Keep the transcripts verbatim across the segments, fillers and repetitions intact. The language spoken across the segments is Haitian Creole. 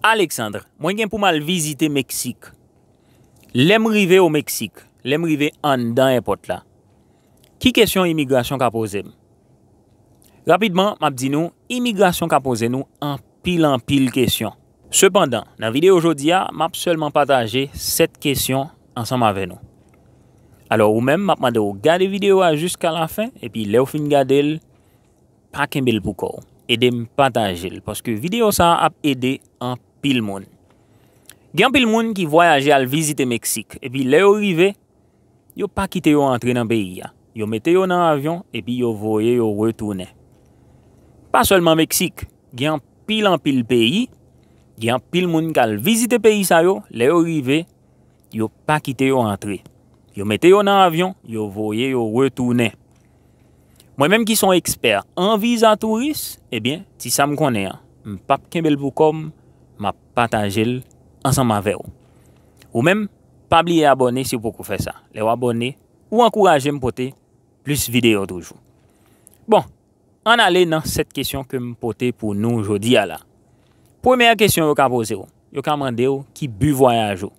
Alexandre, mwen gen pou m al vizite Meksik. Lè m rive o Meksik, lè m rive anndan èpòt la, ki kesyon imigrasyon ka poze m? Rapidman, m ap di nou, imigrasyon ka poze nou anpil, anpil kesyon. Sepandan, nan videyo jodi a, m ap sèlman pataje sèt kesyon ansanm avè nou. Alò, ou menm, m ap mande w gade videyo a jiska lafen, epi lè w fin gade l, pa kenbe l pou kò w. Ede m pataje l, paske videyo sa a ap ede anpil moun. Gen anpil moun ki vwayaje al vizite Meksik, epi lè yo rive, yo pa kite yo antre nan peyi a. Yo mete yo nan avyon, epi yo voye yo retounen. Pa sèlman Meksik, gen anpil, anpil peyi, gen anpil moun k al vizite peyi sa yo, lè yo rive, yo pa kite yo antre. Yo mete yo nan avyon, yo voye yo retounen. Mwen menm ki se yon ekspè an viza touris, ebyen, ti sa m konnen an, m p ap kenbe l pou kò m, m ap pataje l ansanm avè w. Ou menm, pa bliye abòne si w poko fè sa. Lè w abòne, ou ankouraje m pote plis videyo toujou. Bon, ann ale nan sèt kesyon ke m pote pou nou jodi a la. Premyè kesyon yo ka poze w, yo ka mande w ki bi vwayaj ou.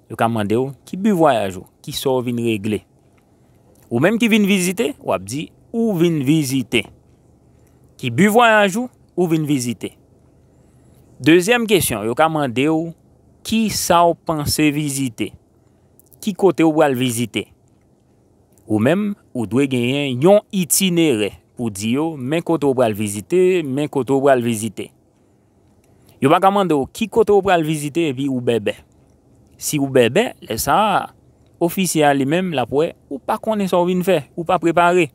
Yo ka mande w ki bi vwayaj ou, ki sa w vin regle. Ou menm ki vin vizite, w ap di ou vin vizite. Ki bi vwayaj ou, ou vin vizite. Dezyèm kesyon, yo ka mande w ki sa w panse vizite. Ki kote w pral vizite? Ou menm, ou dwe genyen yon itinerè pou di yo, men kote w pral vizite, men kote w pral vizite. Yo pa ka mande w ki kote w pral vizite epi ou bèbè. Si ou bèbè, lè sa a, ofisye a li menm l ap wè ou pa konnen sa w vin fè, ou pa prepare.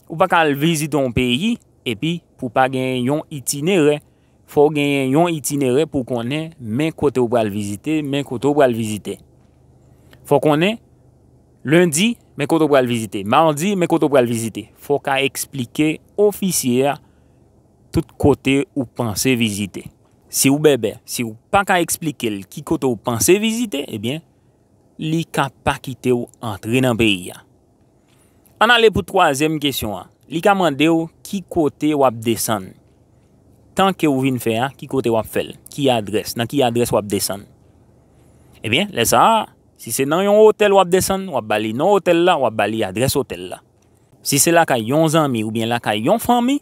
Ou pa ka al vizite yon peyi epi pou w pa genyen yon itinerè. Fò w genyen yon itinerè pou w konnen men kote w pral vizite, men kote w pral vizite. Fò w konnen lendi, men kote w pral vizite. Madi, men kote w pral vizite. Fò w ka eksplike ofisye a tout kote ou panse vizite. Si w bèbè, si w pa ka eksplike l ki kote w panse vizite, ebyen, li ka pa kite w antre nan peyi a. Ann ale pou twazyèm kesyon an. Li ka mande w ki kote w ap desann. Tan ke w vin fè a, ki kote w ap fè l? Ki adrès? Nan ki adrès w ap desann? Ebyen, lè sa a, si se nan yon otèl w ap desann, w ap ba li non otèl la, w ap ba li adrès otèl la. Si se lakay yon zanmi oubyen lakay yon fanmi,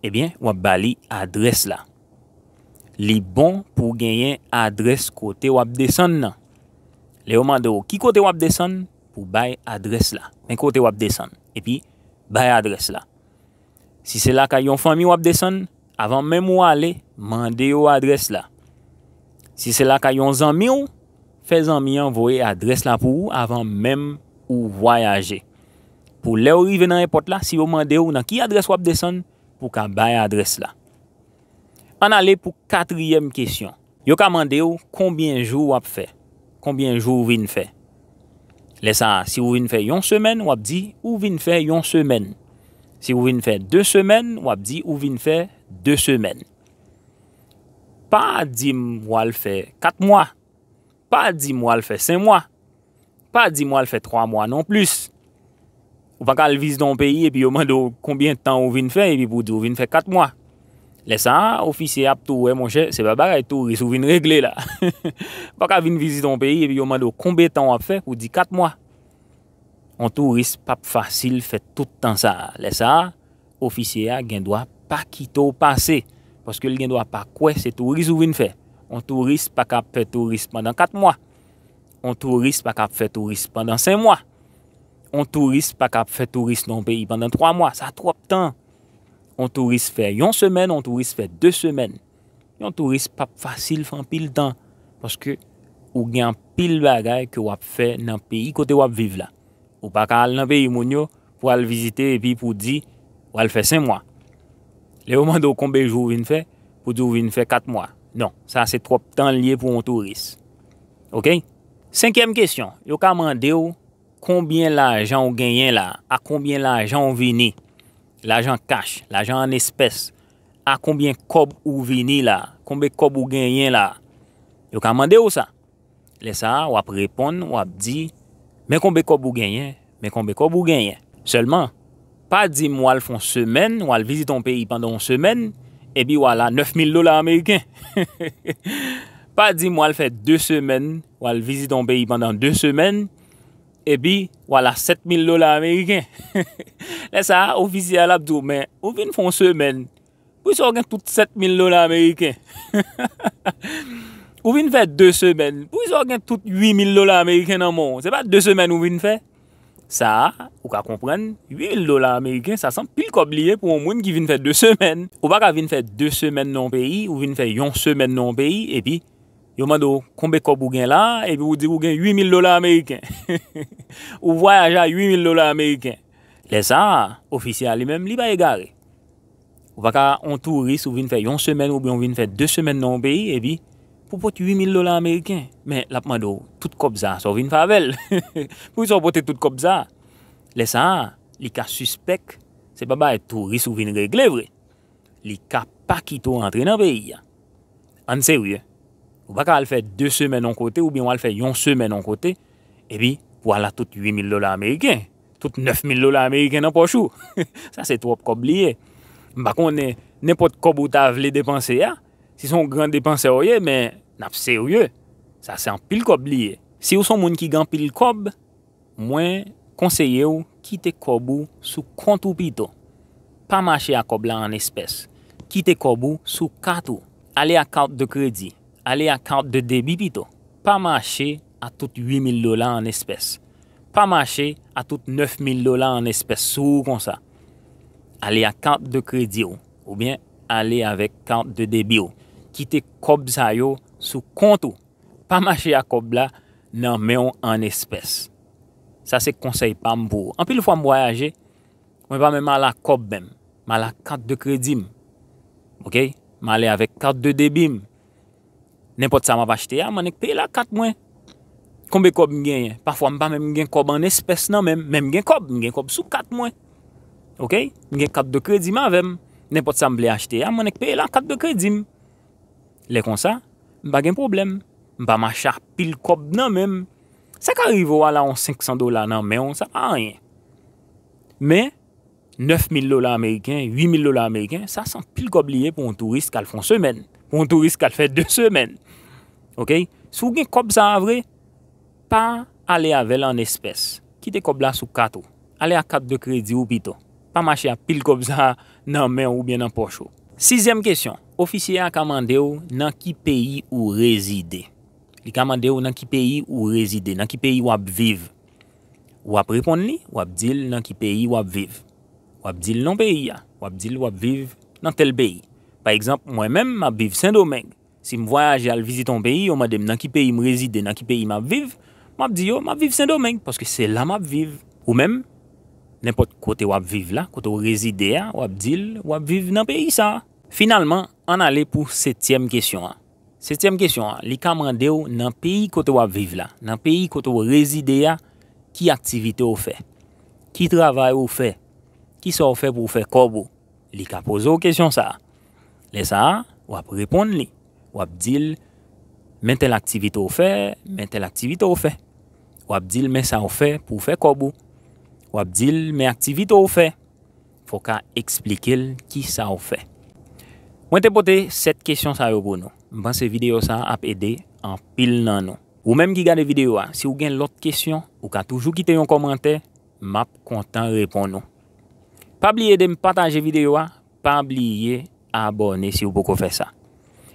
ebyen, w ap ba li adrès la. Li bon pou w genyen adrès kote w ap desann nan. Lè yo mande w ki kote w ap desann, pou w bay adrès la. Men kote w ap desann. Epi, bay adrès la. Si se lakay yon fanmi w ap desann, avan menm ou ale, mande yo adrès la. Si se lakay yon zanmi w, fè zanmi an voye adrès la pou ou avan menm ou vwayaje. Pou lè w rive nan èpòt la, si yo mande w nan ki adrès w ap desann, pou w ka bay adrès la. Ann ale pou katriyèm kesyon. Yo ka mande w konbyen jou w ap fè, konbyen jou w vin fè. Lè sa a, si w vin fè yon semèn, w ap di ou vin fè yon semèn. Si w vin fè de semèn, w ap di ou vin fè de semèn. Pa di m w al fè kat mwa. Pa di m w al fè senk mwa. Pa di m w al fè twa mwa non plis. Ou pa ka al vizite yon peyi epi yo mande w konbyen tan ou vin fè epi pou w di w vin fè kat mwa. Lè sa a, ofisye a ap tou wè, monchè, se pa bagay touris ou vin regle la. Ou pa ka vin vizite yon peyi epi yo mande w konbyen tan w ap fè pou w di kat mwa. Yon touris p ap fasil fè tout tan sa a. Lè sa a, ofisye a gen dwa pa kite w pase, paske l gen dwa pa kwè se touris ou vin fè. Yon touris pa ka ap fè touris pandan kat mwa. Yon touris pa ka ap fè touris pandan senk mwa. Yon touris pa ka ap fè touris nan yon peyi pandan twa mwa. Sa twòp tan. Yon touris fè yon semèn, yon touris fè de semèn. Yon touris p ap fasil fè anpil tan, paske ou gen anpil bagay ke w ap fè nan peyi kote w ap viv la. Ou pa ka al nan peyi moun yo pou al vizite epi pou di w al fè senk mwa. Lè yo mande w konbe jou w vin fè, pou di w vin fè kat mwa. Non, sa se twòp tan l ye pou yon touris. Oke? Senkyèm kesyon, yo ka mande w konbyen lajan w genyen la, a konbyen lajan w vini. Lajan kach, lajan an espès. A konbyen kòb ou vini la, konbyen kòb ou genyen la. Yo ka mande w sa. Lè sa a, w ap reponn, w ap di, men konbe kòb ou genyen, men konbe kòb ou genyen. Sèlman, pa di m w al fè yon semèn, w al vizite yon peyi pandan yon semèn, epi w al a nèf mil dola ameriken. Pa di m w al fè de semèn, w al vizite yon peyi pandan de semèn, epi w al a sèt mil dola ameriken. Lè sa a, ofisye a l ap di w, men ou vin fè yon semèn, poukisa w gen tout sèt mil dola ameriken? Ou vin fè de semèn, poukisa w gen tout uit mil dola ameriken nan men w? Se pa de semèn ou vin fè? Sa a, ou ka konprann, uit mil dola ameriken, sa se anpil kòb li ye pou yon moun ki vin fè de semèn. Ou pa ka vin fè de semèn nan yon peyi, ou vin fè yon semèn nan yon peyi, epi yo mande w konbe kòb ou gen la, epi ou di ou gen uit mil dola ameriken. Ou vwayaje a uit mil dola ameriken. Lè sa a, ofisye a li menm, li pa egare. Ou pa ka yon touris, ou vin fè yon semèn oubyen ou vin fè de semèn nan yon peyi, epi pou pot uit mil dola ameriken. Men l ap mande w tout kòb sa a, sa w vin fè avè l? Poukisa w pote tout kòb sa a? Lè sa a, li ka sispèk se pa bagay touris ou vin regle vre. Li ka pa kite w antre nan peyi a. Ann serye. Ou pa ka al fè de semèn yon kote oubyen w al fè yon semèn yon kote, epi pou w al a tout uit mil dola ameriken, tout nèf mil dola ameriken nan pòch ou. Sa se twòp kòb li ye. M pa konnen nenpòt kòb ou ta vle depanse a, si se yon gran depansè w ye, men n ap serye. Sa se anpil kòb li ye. Si w se yon moun ki gen anpil kòb, mwen konseye w kite kòb ou sou kont ou pito. Pa mache ak kòb la an espès. Kite kòb ou sou kat ou. Ale ak kat de kredi. Ale ak kat de debi pito. Pa mache a tout uit mil dola an espès. Pa mache a tout nèf mil dola an espès sou ou konsa. Ale ak kat de kredi w, oubyen ale avèk kat de debi w. Kite kòb sa yo sou kont ou. Pa mache ak kòb la nan men w an espès. Sa se konsèy pa m pou ou. Anpil fwa m vwayaje, mwen pa menm al ak kòb menm. M al ak kat de kredi m. Oke? M ale avèk kat de debi m. Nenpòt sa m ap achte a, m annik peye l ak kat mwen. Konbe kòb m genyen? Pafwa m pa menm gen kòb an espès nan men m, men m gen kòb, m gen kòb sou kat mwen. Oke? M gen kat de kredi m avè m. Nenpòt sa m vle achte a, m annik peye l ak kat de kredi m. Lè konsa, m pa gen pwoblèm. M pa mache ak pil kòb nan men m. Sa ka rive w al a yon senk san dola nan men w, sa pa anyen. Men, nèf mil dola ameriken, uit mil dola ameriken, sa se anpil kòb li ye pou yon touris k al fè yon semèn, pou yon touris k al fè de semèn. Oke? Si w gen kòb sa a vre, pa ale avè l an espès. Kite kòb la sou kat ou. Ale ak kat de kredi w pito. Pa mache ak pil kòb sa a nan men w oubyen nan pòch ou. Sizyèm kesyon, ofisye a ka mande w nan ki peyi ou rezide. Li ka mande w nan ki peyi ou rezide, nan ki peyi w ap viv. W ap reponn li, w ap di l nan ki peyi w ap viv. W ap di l non peyi a, w ap di l w ap viv nan tèl peyi. Pa egzanp, mwen menm, m ap viv Sendomeng. Si m vwayaje al vizite yon peyi, yo mande m nan ki peyi m rezide, nan ki peyi m ap viv, m ap di yo m ap viv Sendomeng, paske se la m ap viv. Ou menm, nenpòt kote w ap viv la, kote w rezide a, w ap di l w ap viv nan peyi sa a. Finalman, ann ale pou setyèm kesyon an. Setyèm kesyon an, li ka mande w nan peyi kote w ap viv la, nan peyi kote w rezide a, ki aktivite w fè? Ki travay ou fè? Kisa w fè pou w fè kòb ou? Li ka poze w kesyon sa a. Lè sa a, w ap reponn li. W ap di l, men tèl aktivite w fè, men tèl aktivite w fè. W ap di l, men sa w fè pou w fè kòb ou. W ap di l, men aktivite w fè. Fò w ka eksplike l kisa w fè. Mwen te pote sèt kesyon sa yo pou nou. M panse videyo sa a ap ede anpil nan nou. Ou menm ki gade videyo a, si w gen lòt kesyon, ou ka toujou kite yon kòmantè, m ap kontan reponn ou. Pa bliye de m pataje videyo a, pa bliye abòne si w poko fè sa.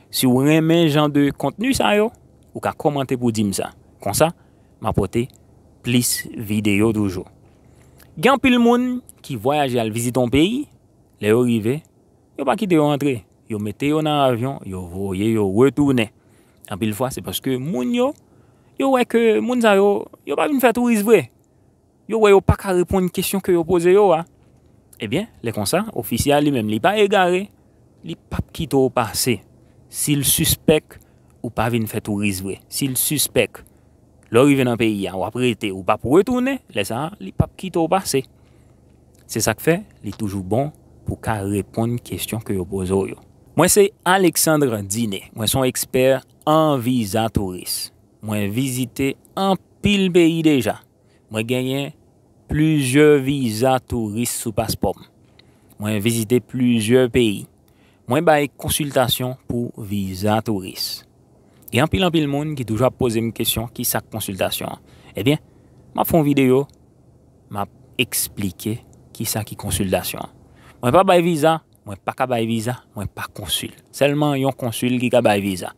Si w renmen jan de kontni sa yo, ou ka kòmante pou di m sa. Konsa, m a pote plis videyo toujou. Gen anpil moun ki vwayaje al vizite yon peyi, lè yo rive, yo pa kite yo antre. Yo mete yo nan avyon, yo voye yo retounen. Anpil fwa, se paske moun yo, yo wè ke moun sa yo, yo pa vin fè touris vre. Yo wè yo pa ka reponn kesyon ke yo poze yo a. Ebyen, lè konsa, ofisye a li menm, li pa egare, li p ap kite w pase. Si l sispèk ou pa vin fè touris vre, si l sispèk, lè w rive nan peyi a, w ap rete, ou p ap retounen, lè sa a, li p ap kite w pase. Se sa k fè, li toujou bon pou w ka reponn kesyon ke yo poze w yo. Mwen se Alexandre Diné. Mwen se yon ekspè an viza touris. Mwen vizite anpil peyi deja. Mwen genyen plizyè viza touris sou paspò m. Mwen vizite plizyè peyi. Mwen bay konsiltasyon pou viza touris. Gen anpil anpil moun ki toujou ap poze m kesyon, kisa k konsiltasyon an? Ebyen, m ap fè yon videyo, m ap eksplike kisa ki konsiltasyon an. Mwen pa bay viza, mwen pa ka bay viza, mwen pa konsil. Sèlman yon konsil ki ka bay viza.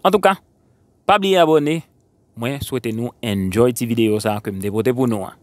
Antouka, pa bliye abòne. Mwen swete nou enjoy ti videyo sa ke m te pote pou nou an.